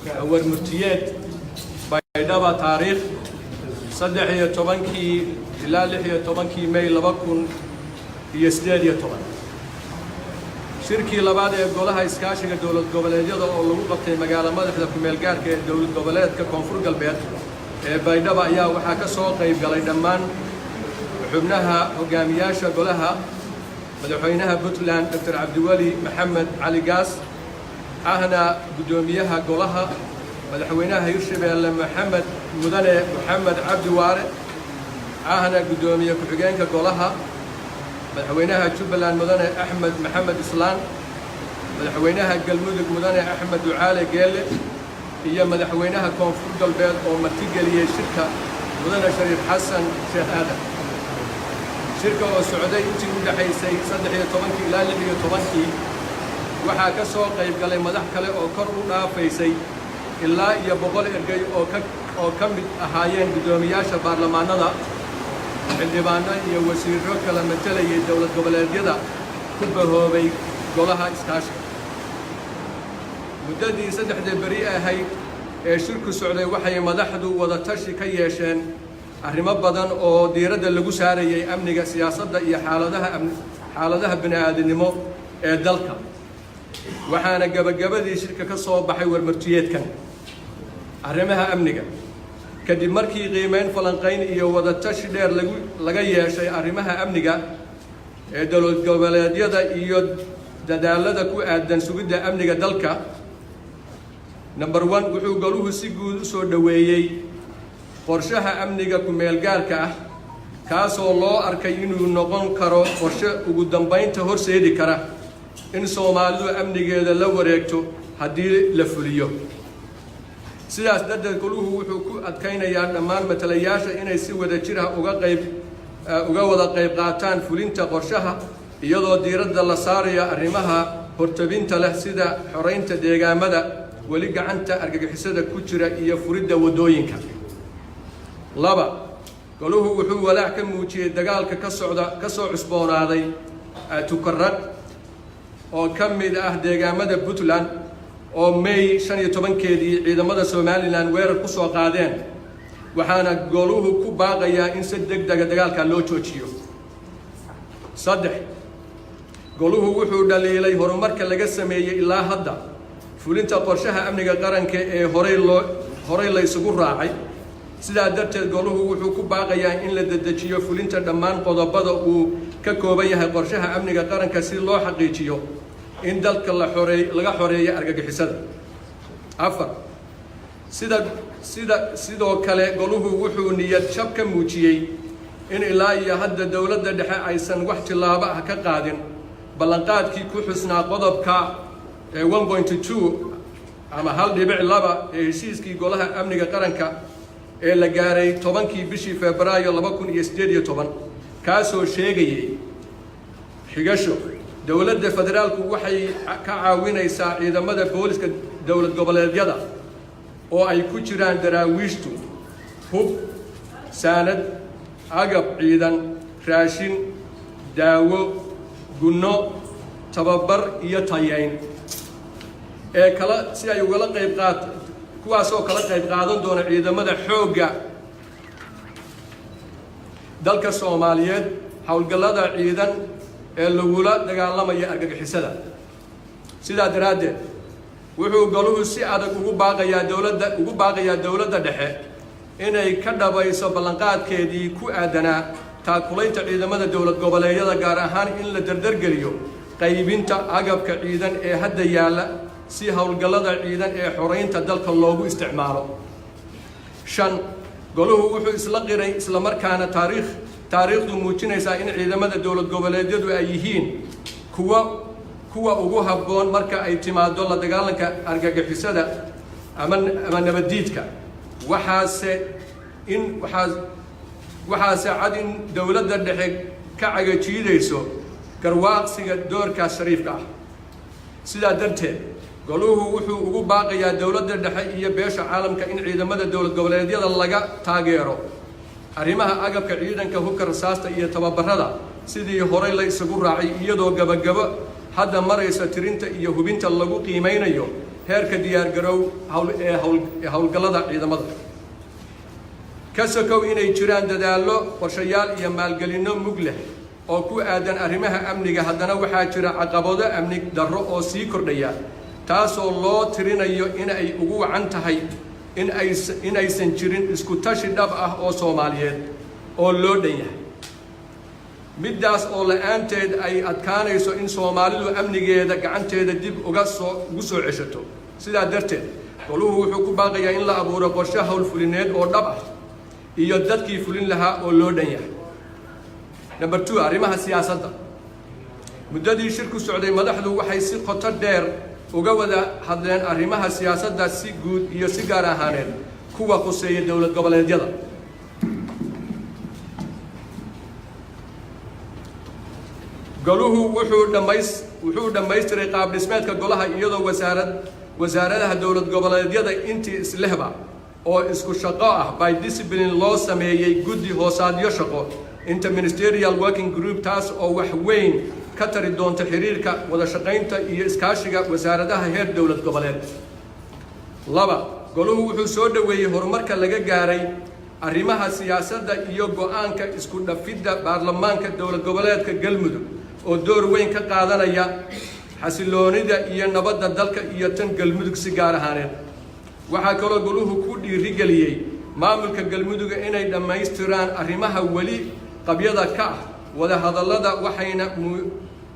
Warmurtiyeed, Baydhaba, taariikh 13-kii ilaa 16-kii May 2018. Shirkii labaad ee Golaha Iskaashiga Dowlad Goboleedyada oo lagu qabtay magaalo madaxda kumeel gaarka ee Dowlad Goboleedka Koonfur Galbeed ee Baydhaba ayaa waxaa ka soo qayb galay dhammaan xubnaha hogaamiyaasha golaha: Madaxweynaha Puntland, Doctor Cabdiweli Maxamed Cali Gaas, ahna guddoomiyaha golaha; Madaxweynaha Hirshabeelle, Maxamed Mudane Moxamed Cabdi Waare, ahna guddoomiye ku-xigeenka golaha; Madaxweynaha Jubbaland, Mudane Axmed Maxamed Islaan; Madaxweynaha Galmudug, Mudane Axmed Ducaale Geelle; iyo Madaxweynaha Koonfur Galbeed oo martigeliyey shirka, Mudane Shariif Xasan Sheekh Aadan. Shirka oo socday intii u dhexaysay 13-kii ilaa 16-kii waxaa ka soo qayb galay madax kale oo kor u dhaafaysay ilaa iyo 100 ergey oo ka mid ahaayeen guddoomiyaasha baarlamaanada, xildhibaano iyo wasiirro kala matelayay dowlad goboleedyada ku bahoobay Golaha Iskaashiga. Muddadii saddexda beri ahayd ee shirku socday, waxay madaxdu wada tashi ka yeesheen arrimo badan oo diiradda lagu saarayay amniga, siyaasadda iyo xaaladaha bini-aadinimo ee dalka. Waxaana gebagabadii shirka ka soo baxay warmartiyeedkan. Arrimaha amniga: kadib markii qiimeyn, falanqayn iyo wadatashi dheer laga yeeshay arrimaha amniga ee dowlad goboleedyada iyo dadaalada ku aadan sugidda amniga dalka. Number one, wuxuu goluhu si guud u soo dhoweeyey qorshaha amniga ku-meelgaarka ah, kaasoo loo arkay inuu noqon karo qorshe ugu dambaynta horseedi kara in Soomaalidu amnigeeda la wareegto haddii la fuliyo. Sidaas darteed, goluhu wuxuu ku adkaynayaa dhammaan matalayaasha inay si wada jir ah uga wada qayb qaataan fulinta qorshaha, iyadoo diiradda la saarayo arrimaha hortabinta leh, sida xoreynta deegaamada weli gacanta argagixisada ku jira iyo furidda waddooyinka. Laba, goluhu wuxuu walaac ka muujiyey dagaalka ka socda ka soo cusboonaaday Tukaraq oo ka mid ah deegaamada Puntland, oo May 15-keedii ciidamada Somaliland weerar ku soo qaadeen. Waxaana goluhu ku baaqayaa in si deg dega dagaalka loo joojiyo. Saddex, goluhu wuxuu dhaliilay horumarka laga sameeyey ilaa hadda fulinta qorshaha amniga qaranka ee horay la isugu raacay. Sidaa darteed, goluhu wuxuu ku baaqayaa in la dedejiyo fulinta dhammaan qodobada uu ka kooban yahay qorshaha amniga qaranka, si loo xaqiijiyo in dalka laga xoreeyo argagixisada. Afar, sida sida sidoo kale, goluhu wuxuu niyad jab ka muujiyey in ilaa iyo hadda dowladda dhexe aysan wax tillaabo ah ka qaadin ballanqaadkii ku xusnaa qodobka 1.2 ama 1.2 ee heshiiskii Golaha Amniga Qaranka ee la gaaray 10-kii bishii Febraayo 2018, kaasoo sheegayay, xigasho: "Dowladda federaalku waxay ka caawinaysaa ciidamada booliska dowlad goboleedyada, oo ay ku jiraan daraawiishtu, hub, saanad, agab ciidan, raashin, daawo, gunno, tababar iyo tayeyn ee kala si ay ugala qayb qaat kuwaasoo kala qayb qaadan doona ciidamada xoogga dalka Soomaaliyeed howlgallada ciidan ee lagula dagaalamaya argagixisada." Sidaa daraaddeed, wuxuu goluhu si adag ugu baaqayaa dowladda dhexe inay ka dhabayso ballanqaadkeedii ku aadanaa taakulaynta ciidamada dowlad goboleedyada, gaar ahaan in la dardargeliyo qaybinta agabka ciidan ee hadda yaalla, si howlgallada ciidan ee xoreynta dalka loogu isticmaalo. Shan, goluhu wuxuu isla qiray, islamarkaana taariikhdu muujinaysaa in ciidamada dowlad goboleedyadu ay yihiin kuwa ugu habboon marka ay timaado la dagaalanka argagixisada ama nabaddiidka. Waxaase cad in dowladda dhexe ka cagajiidayso garwaaqsiga doorkaas shariifka ah. Sidaa darteed, goluhu wuxuu ugu baaqayaa dowladda dhexe iyo beesha caalamka in ciidamada dowlad goboleedyada laga taageero arrimaha agabka ciidanka, hubka, rasaasta iyo tababarada, sidii horay la isugu raacay, iyadoo gabagabo hadda maraysa tirinta iyo hubinta lagu qiimeynayo. Heerka diyaargarow hawl ee hawl howlgallada ciidamada ka sokow, inay jiraan dadaallo, qorshayaal iyo maalgelinno mug leh oo ku aadan arrimaha amniga, haddana waxaa jira caqabado amni darro oo sii kordhaya, taasoo loo tirinayo in ay ugu wacan tahay in aysan jirin isku tashi dhab ah oo Soomaaliyeed oo loo dhan yahay, middaas oo la-aanteed ay adkaanayso in Soomaalidu amnigeeda gacanteeda dib uga soo ugu soo ceshato. Sidaa darteed, goluhu wuxuu ku baaqayaa in la abuuro qorshe howlfulineed oo dhab ah iyo dadkii fulin lahaa oo loo dhan yahay. Number 2, arrimaha siyaasadda. Muddadii shirku socday, madaxdu waxay si qoto dheer uga wada hadleen arrimaha siyaasadda si guud iyo si gaar ahaaneed kuwa khuseeya dowlad goboleedyada. Goluhu wuxuu dhammaystiray qaab dhismeedka golaha, iyadoo wasaaradaha dowlad goboleedyada intii islehba oo isku shaqo ah, by discipline, loo sameeyey guddi hoosaadyo shaqo, interministerial working group, taas oo wax weyn ka tari doonta xiriirka, wada shaqaynta iyo iskaashiga wasaaradaha heer dowlad goboleed. 2, goluhu wuxuu soo dhoweeyey horumarka laga gaaray arrimaha siyaasadda iyo go-aanka isku dhafidda baarlamaanka dowlad goboleedka Galmudug oo door weyn ka qaadanaya xasiloonida iyo nabadda dalka iyo tan Galmudug si gaar ahaaneed. Waxaa kaloo goluhu ku dhiirigeliyey maamulka Galmuduga inay dhammaystiraan arrimaha weli qabyada ka ah wadahadallada, waxayna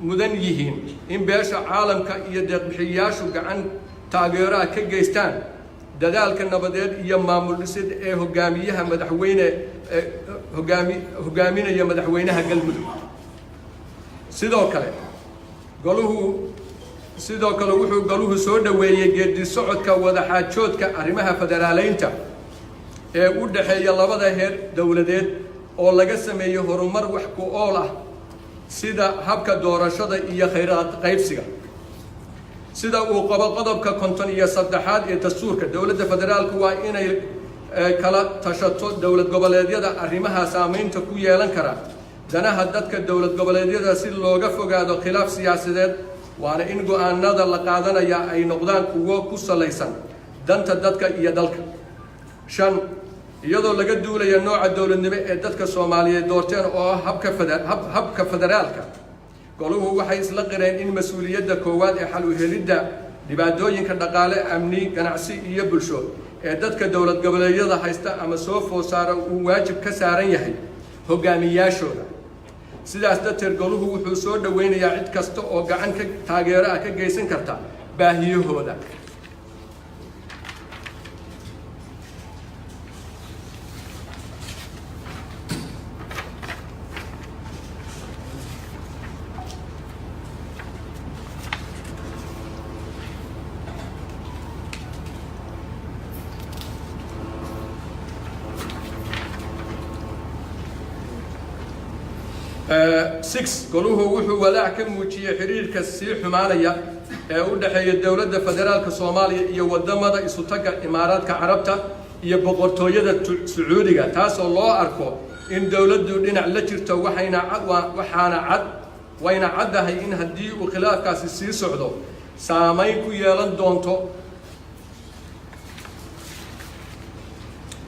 mudan yihiin in beesha caalamka iyo deeqbixiyayaashu gacan taageero ah ka geystaan dadaalka nabadeed iyo maamul dhisid ee hogaamiyaha madaxweyne hogaaminaya madaxweynaha Galmudug. Sidoo kale wuxuu goluhu soo dhoweeyey geedi socodka wadaxaajoodka arrimaha federaaleynta ee u dhexeeya labada heer dowladeed oo laga sameeyey horumar wax ku ool ah, sida habka doorashada iyo khayraad qaybsiga. Sida uu qabo qodobka 53aad ee dastuurka, dowladda federaalku waa inay kala tashato dowlad goboleedyada arrimaha saameynta ku yeelan kara danaha dadka dowlad goboleedyada si looga fogaado khilaaf siyaasadeed, waana in go-aanada la qaadanaya ay noqdaan kuwo ku salaysan danta dadka iyo dalka. 5, iyadoo laga duulaya nooca dowladnimo ee dadka Soomaaliyeed doorteen oo ah habka federaalka, goluhu waxay isla qireen in mas-uuliyadda koowaad ee xal u helidda dhibaatooyinka dhaqaale, amni, ganacsi iyo bulsho ee dadka dowlad goboleedyada haysta ama soo food saara uu waajib ka saaran yahay hogaamiyaashooda. Sidaas darteed, goluhu wuxuu soo dhoweynayaa cid kasta oo gacan ka taageero ah ka geysan karta baahiyahooda. 6, goluhu wuxuu walaac ka muujiyey xiriirka sii xumaanaya ee u dhexeeya dowladda federaalka Soomaaliya iyo wadamada Isutagga Imaaraadka Carabta iyo Boqortooyada Sacuudiga, taasoo loo arko in dowladdu dhinac la jirto, waxayna waxaana cad wayna caddahay in haddii uu khilaafkaasi sii socdo saameyn ku yeelan doonto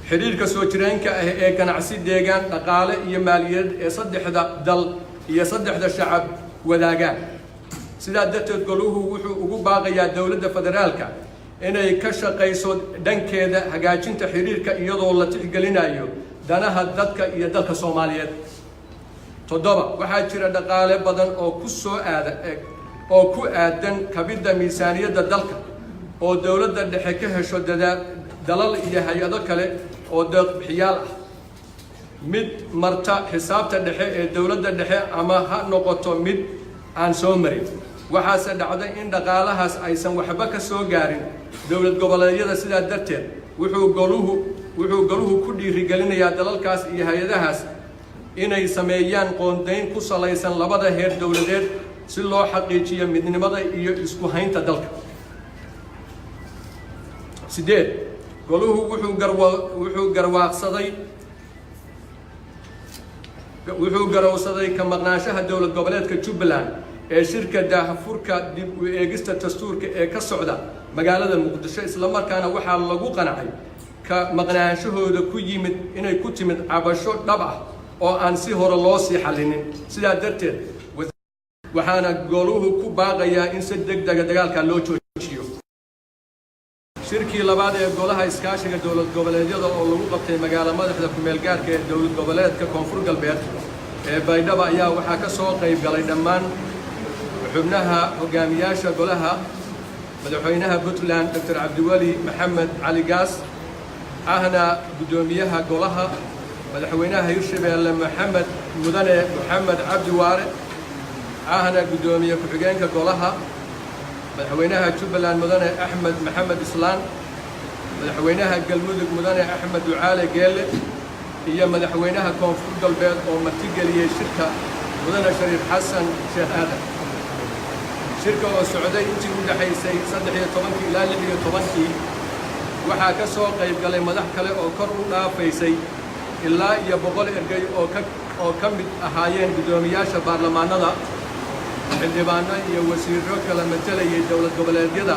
xidhiirka soo jireenka ah ee ganacsi, deegaan, dhaqaale iyo maaliyadeed ee saddexda dal iyo saddexda shacab wadaagaan. Sidaa darteed, goluhu wuxuu ugu baaqayaa dowladda federaalka inay ka shaqayso dhankeeda hagaajinta xiriirka, iyadoo la tixgelinayo danaha dadka iyo dalka Soomaaliyeed. 7, waxaa jira dhaqaale badan oo ku soo aada oo ku aadan kabidda miisaaniyadda dalka oo dowladda dhexe ka hesho dalal iyo hay-ado kale oo deeqbixiyaal ah, mid marta xisaabta dhexe ee dowladda dhexe ama ha noqoto mid aan soo marin. Waxaase dhacday in dhaqaalahaas aysan waxba ka soo gaarin dowlad goboleedyada. Sidaa darteed, wuxuu goluhu ku dhiirigelinayaa dalalkaas iyo hay-adahaas inay sameeyaan qoondayn ku salaysan labada heer dowladeed si loo xaqiijiyo midnimada iyo isku haynta dalka. 8, goluhu wuxuu garowsaday ka maqnaanshaha dowlad goboleedka Jubbaland ee shirka daahfurka dib u eegista dastuurka ee ka socda Magaalada Muqdisho, islamarkaana waxaa lagu qancay ka maqnaanshahooda ku yimid inay ku timid cabasho dhab ah oo aan si hore loo sii xallinin. Sidaa darteed, waxaana goluhu ku baaqayaa in si deg dega dagaalka loo joojiyo. Shirkii labaad ee Golaha Iskaashiga Dowlad Goboleedyada oo lagu qabtay magaalo madaxda ku-meelgaarka ee Dowlad Goboleedka Koonfur Galbeed ee Baydhabo ayaa waxaa ka soo qayb galay dhammaan xubnaha hogaamiyaasha golaha: Madaxweynaha Puntland, Doctor Cabdiweli Maxamed Cali Gaas, ahna guddoomiyaha golaha; Madaxweynaha Hirshabeelle, Maxamed Mudane Moxamed Cabdi Waare, ahna guddoomiye ku-xigeenka golaha; Madaxweynaha Jubbaland, Mudane Axmed Maxamed Islaan; Madaxweynaha Galmudug, Mudane Axmed Ducaale Geelle; iyo Madaxweynaha Koonfur Galbeed oo martigeliyey shirka, Mudane Shariif Xasan Sheekh Aadan. Shirka oo socday intii u dhexaysay 13-kii ilaa 16-kii, waxaa ka soo qayb galay madax kale oo kor u dhaafaysay ilaa iyo 100 ergey oo ka mid ahaayeen guddoomiyaasha baarlamaanada, xildhibaano iyo wasiirro kala matelayay dowlad goboleedyada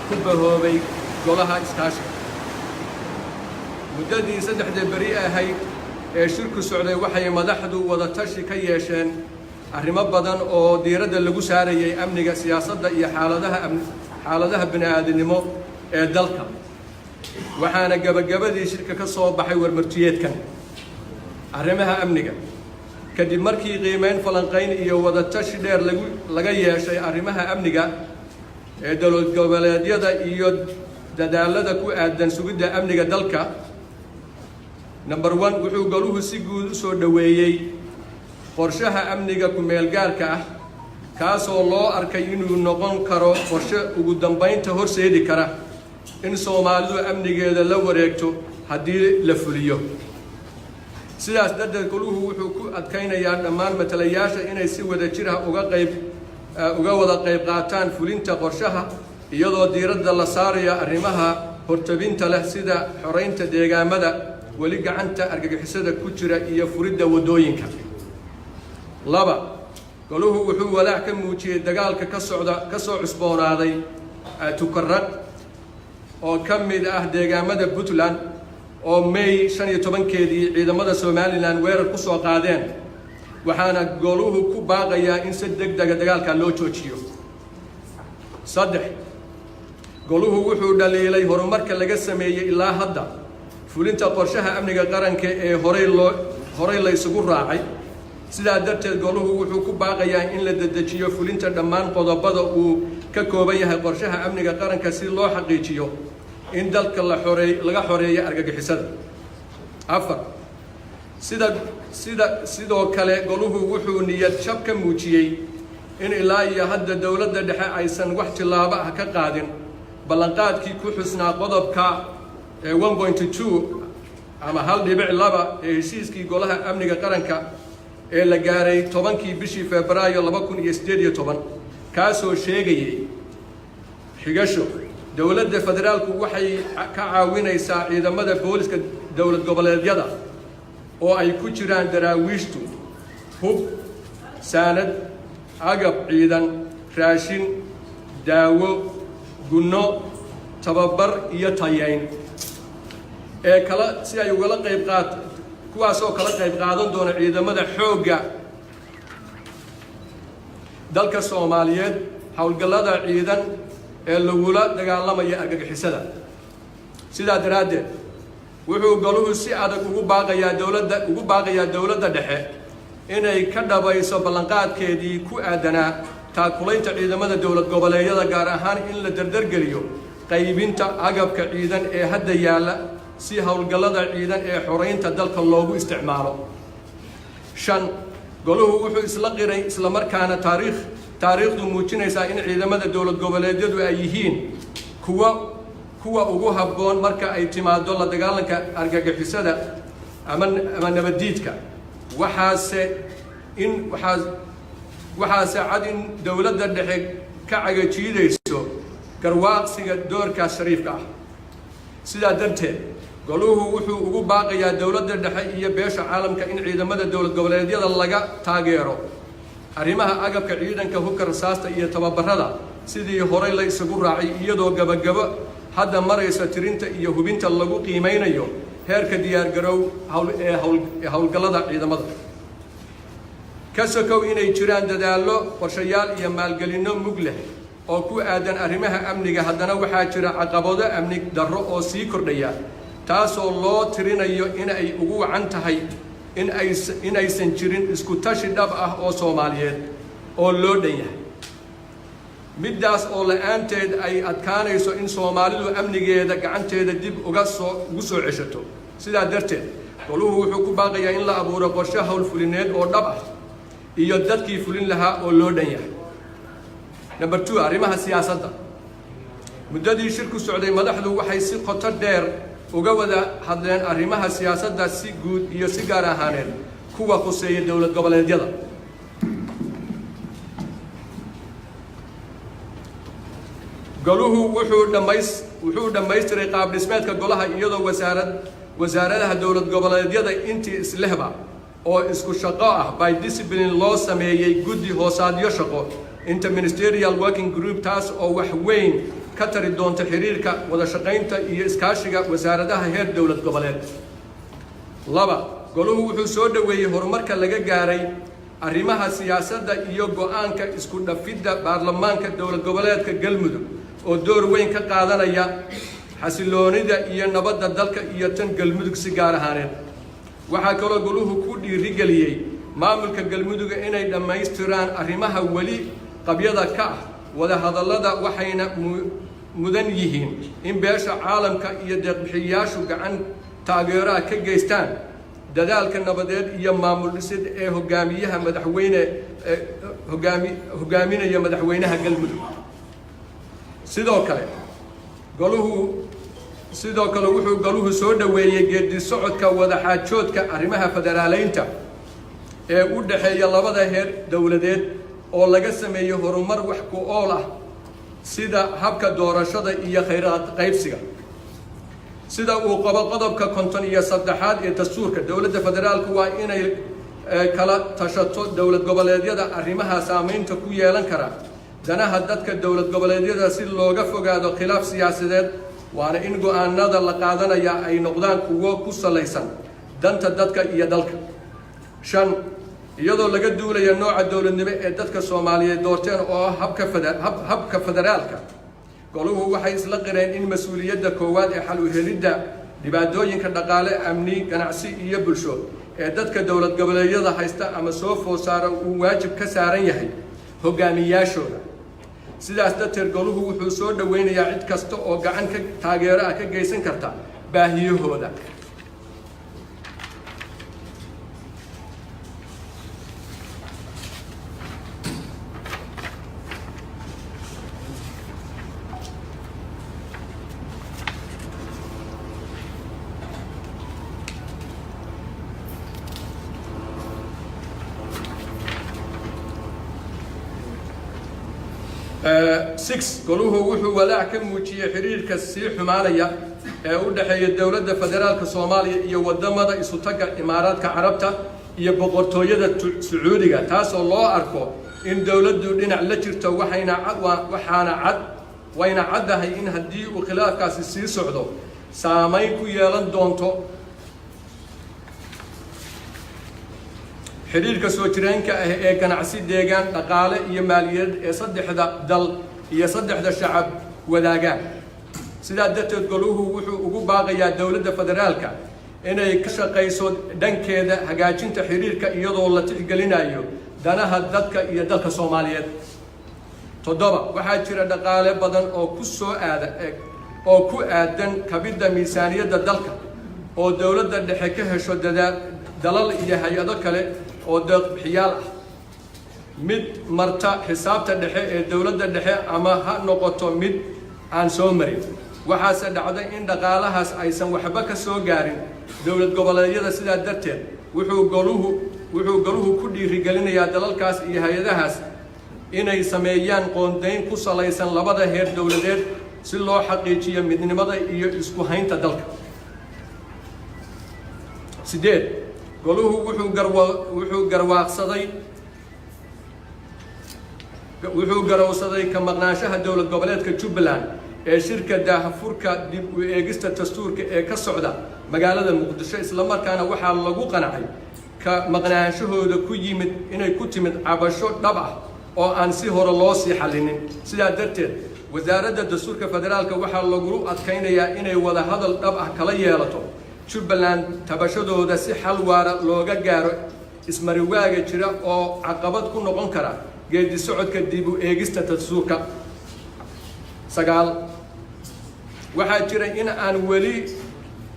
ku bahoobay Golaha Iskaashiga. Muddadii saddexda beri ahayd ee shirku socday, waxay madaxdu wada tashi ka yeesheen arrimo badan oo diiradda lagu saarayay amniga, siyaasadda iyo xaaladaha bini'aadinimo ee dalka. Waxaana gebagabadii shirka ka soo baxay warmartiyeedkan. Arrimaha amniga: kadib markii qiimeyn, falanqayn iyo wadatashi dheer laga yeeshay arrimaha amniga ee dowlad goboleedyada iyo dadaalada ku aadan sugidda amniga dalka. Number one, wuxuu goluhu si guud u soo dhoweeyey qorshaha amniga ku-meelgaarka ah, kaasoo loo arkay inuu noqon karo qorshe ugu dambaynta horseedi kara in Soomaalidu amnigeeda la wareegto haddii la fuliyo. Sidaas darteed, goluhu wuxuu ku adkaynayaa dhammaan matalayaasha inay si wada jir ah uga wada qayb qaataan fulinta qorshaha, iyadoo diiradda la saarayo arrimaha hortabinta leh, sida xoreynta deegaamada weli gacanta argagixisada ku jira iyo furidda waddooyinka. Laba, goluhu wuxuu walaac ka muujiyey dagaalka ka socda ka soo cusboonaaday Tukaraq oo ka mid ah deegaamada Puntland, oo May 15-keedii ciidamada Somaliland weerar ku soo qaadeen. Waxaana goluhu ku baaqayaa in si deg dega dagaalka loo joojiyo. Saddex, goluhu wuxuu dhaliilay horumarka laga sameeyey ilaa hadda fulinta qorshaha amniga qaranka ee horay la isugu raacay. Sidaa darteed, goluhu wuxuu ku baaqayaa in la dedejiyo fulinta dhammaan qodobada uu ka kooban yahay qorshaha amniga qaranka, si loo xaqiijiyo in dalka laga xoreeyo argagixisada. Afar, sida sidoo kale goluhu wuxuu niyad jab ka muujiyey in ilaa iyo hadda dowladda dhexe aysan wax tillaabo ah ka qaadin ballanqaadkii ku xusnaa qodobka 1.2 ama 1.2 ee heshiiskii Golaha Amniga Qaranka ee la gaaray 10-kii bishii Febraayo 2018, kaasoo sheegayay, xigasho: "Dowladda federaalku waxay ka caawinaysaa ciidamada booliska dowlad goboleedyada, oo ay ku jiraan Daraawiishtu, hub, saanad, agab ciidan, raashin, daawo, gunno, tababar iyo tayayn ee kala si ay ugala qayb qaat kuwaasoo kala qayb qaadan doona ciidamada xoogga dalka Soomaaliyeed howlgallada ciidan ee lagula dagaalamaya argagixisada." Sidaa daraaddeed, wuxuu goluhu si adag ugu baaqayaa dowladda dhexe inay ka dhabayso ballanqaadkeedii ku aadanaa taakulaynta ciidamada dowlad goboleedyada, gaar ahaan in la dardargeliyo qaybinta agabka ciidan ee hadda yaalla, si howlgallada ciidan ee xoreynta dalka loogu isticmaalo. Shan, goluhu wuxuu isla qiray, islamarkaana taariikhdu muujinaysaa in ciidamada dowlad goboleedyadu ay yihiin kuwa ugu habboon marka ay timaado la dagaalanka argagixisada ama nabaddiidka. Waxaase cad in dowladda dhexe ka cagajiidayso garwaaqsiga doorkaas shariifka ah. Sidaa darteed, goluhu wuxuu ugu baaqayaa dowladda dhexe iyo beesha caalamka in ciidamada dowlad goboleedyada laga taageero arrimaha agabka ciidanka, hubka, rasaasta iyo tababarada. sidii horay la isugu raacay, iyadoo gabagabo hadda maraysa tirinta iyo hubinta lagu qiimaynayo heerka diyaargarow ee howlgallada ciidamada. Ka sokow inay jiraan dadaallo, qorshayaal iyo maalgelinno mug leh oo ku aadan arrimaha amniga, haddana waxaa jira caqabado amni darro oo sii kordhaya, taasoo loo tirinayo in ay ugu wacan tahay inaysan jirin isku tashi dhab ah oo Soomaaliyeed oo loo dhan yahay, middaas oo la-aanteed ay adkaanayso in Soomaalidu amnigeeda gacanteeda dib uga soo ugu soo ceshato. Sidaa darteed, goluhu wuxuu ku baaqayaa in la abuuro qorshe howlfulineed oo dhab ah iyo dadkii fulin lahaa oo loo dhan yahay. Number 2, arrimaha siyaasadda. Muddadii shirku socday, madaxdu waxay si qoto dheer uga wada hadleen arrimaha siyaasadda si guud iyo si gaar ahaaneed kuwa khuseeya dowlad goboleedyada. Goluhu wuxuu dhammaystiray qaab dhismeedka golaha, iyadoo wasaaradaha dowlad goboleedyada intii islehba oo isku shaqo ah, by discipline, loo sameeyey guddi hoosaadyo shaqo, interministerial working group, taas oo wax weyn ka tari doonta xiriirka, wada shaqaynta iyo iskaashiga wasaaradaha heer dowlad goboleed. 2, goluhu wuxuu soo dhoweeyey horumarka laga gaaray arrimaha siyaasadda iyo go-aanka isku dhafidda baarlamaanka dowlad goboleedka Galmudug oo door weyn ka qaadanaya xasiloonida iyo nabadda dalka iyo tan Galmudug si gaar ahaaneed. Waxaa kaloo goluhu ku dhiirigeliyey maamulka Galmudug inay dhammaystiraan arrimaha weli qabyada ka ah wada hadallada, waxayna mudan yihiin in beesha caalamka iyo deeqbixiyayaashu gacan taageero ah ka geystaan dadaalka nabadeed iyo maamul dhisid ee hogaamiyaha madaxweyne hogaaminaya madaxweynaha Galmudug. Sidoo kale wuxuu goluhu soo dhoweeyey geedi socodka wadaxaajoodka arrimaha federaaleynta ee u dhexeeya labada heer dowladeed oo laga sameeyey horumar wax ku ool ah, sida habka doorashada iyo khayraad qaybsiga. Sida uu qabo qodobka 53aad ee dastuurka, dowladda federaalku waa inay kala tashato dowlad goboleedyada arrimaha saameynta ku yeelan kara danaha dadka dowlad goboleedyada si looga fogaado khilaaf siyaasadeed, waana in go-aanada la qaadanaya ay noqdaan kuwo ku salaysan danta dadka iyo dalka. 5, iyadoo laga duulaya nooca dowladnimo ee dadka Soomaaliyeed doorteen oo ah habka federaalka, goluhu waxay isla qireen in mas-uuliyadda koowaad ee xal u helidda dhibaatooyinka dhaqaale, amni, ganacsi iyo bulsho ee dadka dowlad goboleedyada haysta ama soo food saara uu waajib ka saaran yahay hogaamiyaashooda. Sidaas darteed, goluhu wuxuu soo dhoweynayaa cid kasta oo gacan ka taageero ah ka geysan karta baahiyahooda. 6, goluhu wuxuu walaac ka muujiyey xiriirka sii xumaanaya ee u dhexeeya dowladda federaalka Soomaaliya iyo wadamada Isutagga Imaaraadka Carabta iyo Boqortooyada Sacuudiga, taasoo loo arko in dowladdu dhinac la jirto. Waxaana cad, wayna caddahay in haddii uu khilaafkaasi sii socdo saameyn ku yeelan doonto xidhiirka soo jireenka ah ee ganacsi, deegaan, dhaqaale iyo maaliyadeed ee saddexda dal iyo saddexda shacab wadaagaan. Sidaa darteed, goluhu wuxuu ugu baaqayaa dowladda federaalka inay ka shaqayso dhankeeda hagaajinta xiriirka, iyadoo la tixgelinayo danaha dadka iyo dalka Soomaaliyeed. 7, waxaa jira dhaqaale badan oo ku soo aada oo ku aadan kabidda miisaaniyadda dalka oo dowladda dhexe ka hesho dalal iyo hay-ado kale oo deeqbixiyaal ah, mid marta xisaabta dhexe ee dowladda dhexe ama ha noqoto mid aan soo marin. Waxaase dhacday in dhaqaalahaas aysan waxba ka soo gaarin dowlad goboleedyada. Sidaa darteed, wuxuu goluhu ku dhiirigelinayaa dalalkaas iyo hay-adahaas inay sameeyaan qoondayn ku salaysan labada heer dowladeed si loo xaqiijiyo midnimada iyo isku haynta dalka. 8, goluhu wuxuu garwaaqsaday Wuxuu garowsaday ka maqnaanshaha Dowlad Goboleedka Jubbaland ee shirka daahfurka dib u eegista dastuurka ee ka socda magaalada Muqdisho, islamarkaana waxaa lagu qancay ka maqnaanshahooda ku yimid inay ku timid cabasho dhab ah oo aan si hore loo sii xallinin. Sidaa darteed, Wasaaradda Dastuurka Federaalka waxaa lagu adkaynayaa inay wada hadal dhab ah kala yeelato Jubbaland tabashadooda, si xal waara looga gaaro ismariwaaga jira oo caqabad ku noqon kara geedi socodka dib u eegista dastuurka. 9, waxaa jira in aan weli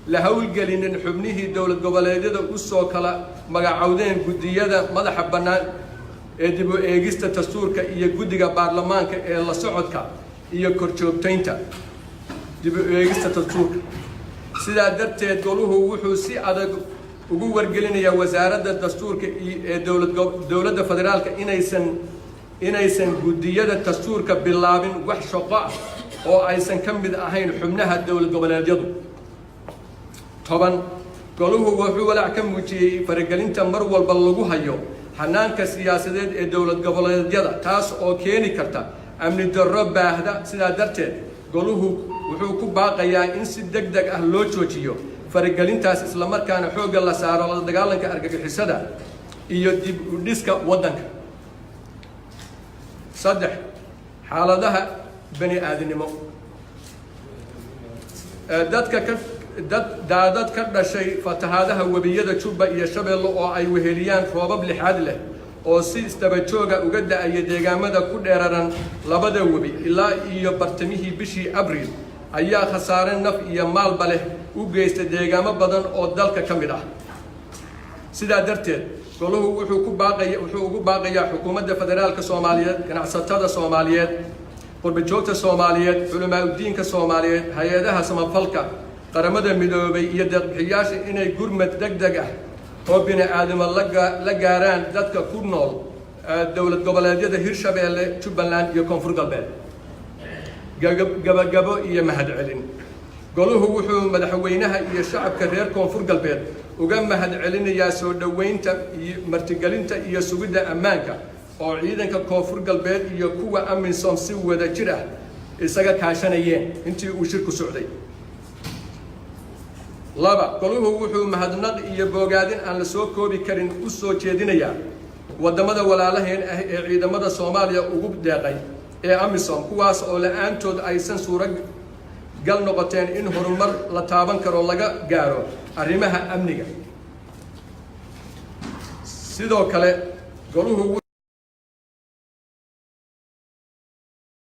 la howlgelinin xubnihii dowlad goboleedyada usoo kala magacowdeen guddiyada madaxa bannaan ee dib u eegista dastuurka iyo guddiga baarlamaanka ee la socodka iyo korjoogtaynta dib u eegista dastuurka. Sidaa darteed, goluhu wuxuu si adag ugu wargelinayaa Wasaaradda Dastuurka ee dowladda federaalka inaysan guddiyada dastuurka bilaabin wax shaqo ah oo aysan ka mid ahayn xubnaha dowlad goboleedyadu. 10, goluhu wuxuu walaac ka muujiyey faragelinta mar walba lagu hayo hanaanka siyaasadeed ee dowlad goboleedyada, taas oo keeni karta amni darro baahda. Sidaa darteed, goluhu wuxuu ku baaqayaa in si deg deg ah loo joojiyo faragelintaas, islamarkaana xoogga la saaro la dagaalanka argagixisada iyo dib u dhiska waddanka. 3, xaaladaha bani aadinimo. Dadka ka dad daadad ka dhashay fatahaadaha webiyada Jubba iyo Shabeelle oo ay weheliyaan roobab lixaad leh oo si isdaba jooga uga da'aya deegaamada ku dheeraran labada webi ilaa iyo bartamihii bishii Abriil ayaa khasaare naf iyo maalba leh u geysta deegaamo badan oo dalka ka mid ah. Sidaa darteed, goluhu wuxuu ugu baaqayaa xukuumadda federaalka Soomaaliyeed, ganacsatada Soomaaliyeed, qurbajoogta Soomaaliyeed, culamaauddiinka Soomaaliyeed, hay-adaha samafalka, Qaramada Midoobay iyo deeqbixiyaasha inay gurmad deg deg ah oo bini aadamo la gaaraan dadka ku nool dowlad goboleedyada Hirshabeelle, Jubbaland iyo Koonfur Galbeed. Gabagabo iyo mahadcelin. Goluhu wuxuu madaxweynaha iyo shacabka reer Koonfur Galbeed uga mahadcelinayaa soo dhoweynta iyo martigelinta iyo sugidda ammaanka oo ciidanka Koonfur Galbeed iyo kuwa AMISOM si wada jir ah isaga kaashanayeen intii uu shirku socday. 2, goluhu wuxuu mahadnaq iyo boogaadin aan la soo koobi karin u soo jeedinayaa waddamada walaalaheen ah ee ciidamada Soomaaliya ugu deeqay ee AMISOM, kuwaas oo la-aantood aysan suuro gal noqoteen in horumar la taaban karo laga gaaro arrimaha amniga. Sidoo kale, goluhu